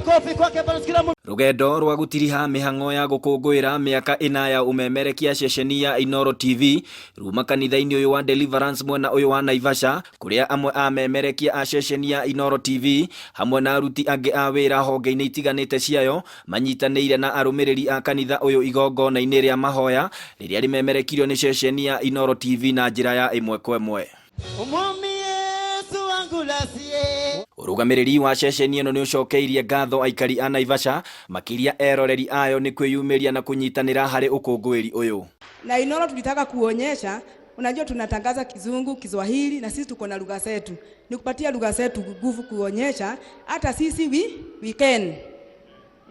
Makofi kwake Evangelist Kiramu. Rũgendo rwa gũtiriha mĩhang'o ya gũkũngũĩra mĩaka ĩna ya ũmemerekia ceceni ya Inooro TV ruma kanitha-inĩ ũyũ wa Deliverance mwena ũyũ wa Naivasha, kũrĩa amwe a memerekia a ceceni ya Inooro TV hamwe na aruti angĩ a wĩra honge-inĩ itiganĩte ciayo manyitanĩire na arũmĩrĩri a kanitha ũyũ igongona-inĩ rĩa mahoya rĩrĩa rĩmemerekirio nĩ ceceni ya Inooro TV na njĩra ya ĩmwe kwa ĩmwe. Umwami Yesu wangu lasie. Ũrũgamĩrĩri wa ceceni ĩno nĩ ũcokeirie ngatho aikari a Naivasha, makĩria eroreri ayo, nĩ kwĩyumĩria na kũnyitanĩra harĩ ũkũngũĩri ũyũ. Na Inooro tulitaka kuonyesha, unajua tunatangaza Kizungu, Kiswahili na sisi tuko na lugha zetu. Ni kupatia lugha zetu nguvu, kuonyesha hata sisi we can.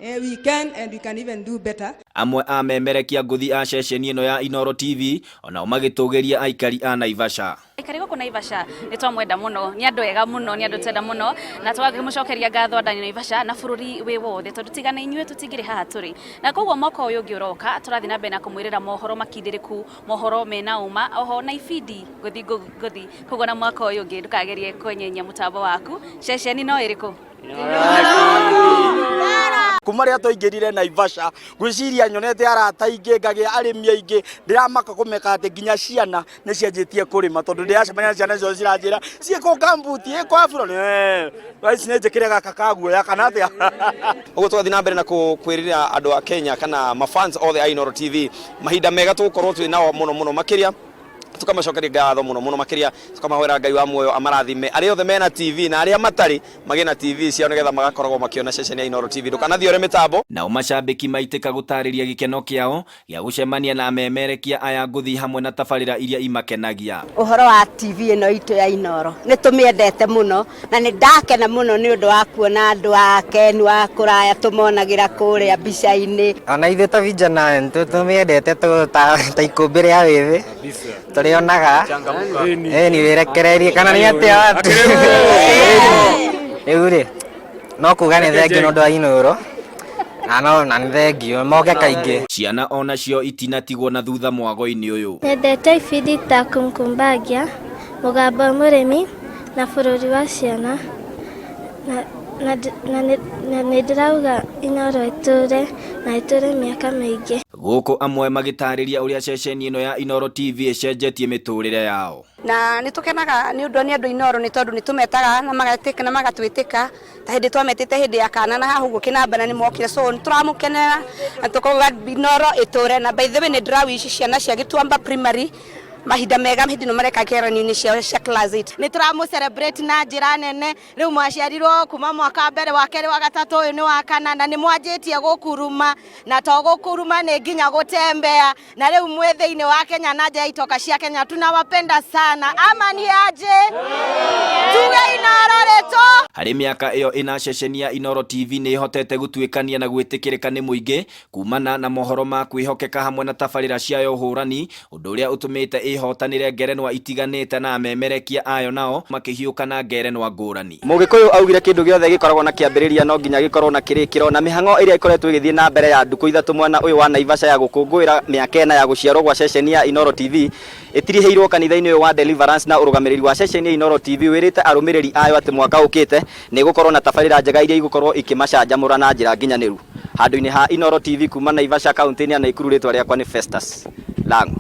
We can and we can even do better. Amwe a memerekia ngũthi a ceceni ĩno ya Inooro TV onao magĩtũgĩria aikari a Naivasha. Aikari gũkũ Naivasha nĩ twamwenda mũno, nĩ andũ ega mũno, nĩ andũ twenda mũno, na twakĩmũcokeria ngatho andũ a Naivasha na bũrũri wĩ wothe, tondũ tiga na inyuĩ tũtingĩrĩ haha tũrĩ. Na koguo mwaka ũyũ ũngĩ ũroka tũrathiĩ na mbere na kũmwĩrĩra mohoro makindĩrĩku, mohoro mena ũma, oho na ibindi ngũthi ngũthi. Koguo na mwaka ũyũ ũngĩ ndũkagerie kwenyenya mũtambo waku. Ceceni no ĩrĩkũ? Kuma rĩrĩa twaingĩrire Naivasha, ngwĩciria nyonete arata aingĩ, ngagĩa arĩmi aingĩ. Ndĩramaka kũmeka atĩ nginya ciana nĩ cianjĩtie kũrĩma, tondũ ndĩracemania na ciana ciothe ciranjĩra ciĩkũ kambuti ĩkũ afro ici nĩ njĩkĩre gaka kaguoya kana atĩa. Ũguo tũgathiĩ na mbere na kwĩrĩra andũ a Kenya kana mafans othe a Inooro TV mahinda mega tũgũkorwo twĩ nao mũno mũno makĩria, tukamacokeria ngatho mũno mũno makĩria, tukamahoera Ngai wa muoyo amarathime arĩa othe mena TV na arĩa matarĩ magĩe na TV ciao nĩgetha magakoragwo makĩona ceceni ya Inooro TV. Ndũkanathiĩ mĩtambo. Nao macambĩki maitĩka gũtarĩria gĩkeno kĩao gĩa gũcemania na memerekia aya ngũthi hamwe na tabarĩra iria imakenagia. Ũhoro wa TV ĩno itũ ya Inooro, nĩ tũmĩendete mũno na nĩ ndakena mũno nĩ ũndũ wa kuona andũ a Kenu a kũraya tũmonagĩra kũrĩa mbica-inĩ. Ona ithuĩ ta vijana tũmĩendete ta ikũmbĩ rĩa wĩthĩ tũrĩonaga ĩni wĩrekererie kana nĩ atĩa watu. Rĩu rĩ, no kuga nĩ thengiũ nĩ ũndũ wa Inooro na no na nĩ thengiũ moke kaingĩ. Ciana onacio itinatigwo na thutha mwago-inĩ ũyũ. Nyendete ibindi ta Kumkum Bhagya, Mũgambo wa Mũrĩmi na Bũrũri wa Ciana, na nĩ ndĩrauga Inooro ĩtũre na ĩtũre mĩaka mĩingĩ. Gũkũ amwe magĩtarĩria ũrĩa ceceni ĩno ya Inooro TV ĩcenjetie mĩtũrĩre yao. Na nĩ tũkenaga nĩ ũndũ nĩ andũ Inooro, nĩ tondũ nĩ tũmetaga na magetĩka na magatwĩtĩka, ta hĩndĩ twametĩte hĩndĩ ya kana na haha ũguo kĩnamba na nĩ mokire, so nĩ tũramũkenera na tũkauga Inooro ĩtũre. Na by the way, nĩ ndĩrawici ciana cia Gĩtuamba Primary mahinda mega hĩndĩ ĩno mareka kĩgeranio-inĩ ciao cia class 8. Nĩ tũramũ celebrate na njĩra nene. Rĩu mwaciarirwo kuma mwaka wa mbere, wa kerĩ, wa gatatũ, ũyũ nĩ wa kana, na nĩ mwanjĩtie gũkuruma, na to gũkuruma, nĩ nginya gũtembea, na rĩu mwĩ thĩinĩ wa Kenya na nja ya itoka cia Kenya. Tunawapenda sana, ama ni aje? Tuge Inooro rĩtũ. Harĩ mĩaka ĩyo ĩna, ceceni ya Inooro TV nĩ ĩhotete gũtuĩkania na gwĩtĩkĩrĩka nĩ mũingĩ kumana na mohoro ma kwĩhokeka hamwe na tabarĩra ciayo hũrani, ũndũ ũrĩa ũtũmĩte ĩhotanĩre ngerenwa itiganĩte na amemerekia ayo nao makĩhiũka na ngerenwa ngũrani. Mũgĩkũyũ augire kĩndũ gĩothe gĩkoragwo na kĩambĩrĩria no nginya gĩkorwo na kĩrĩkĩro, na mĩhang'o ĩrĩa ĩkoretwo ĩgĩthiĩ na mbere ya ndukũ 3 mwena ũyũ wa Naivasha ya gũkũngũĩra mĩaka 4 ya gũciarwo gwa ceceni ya Inooro TV ĩtirihĩirwo kanitha-inĩ ũyũ wa Deliverance, na ũrũgamĩrĩri wa ceceni ya Inooro TV wĩrĩte arũmĩrĩri ayo atĩ mwaka ũkĩte nĩ ĩgũkorwo na tabarĩra njega iria igũkorwo ikĩmacanjamũra na njĩra nginyanĩru. Handũ-inĩ ha Inooro TV kuma Naivasha, kaunti-inĩ ya Naikuru, rĩtwa rĩakwa nĩ Festus Lango.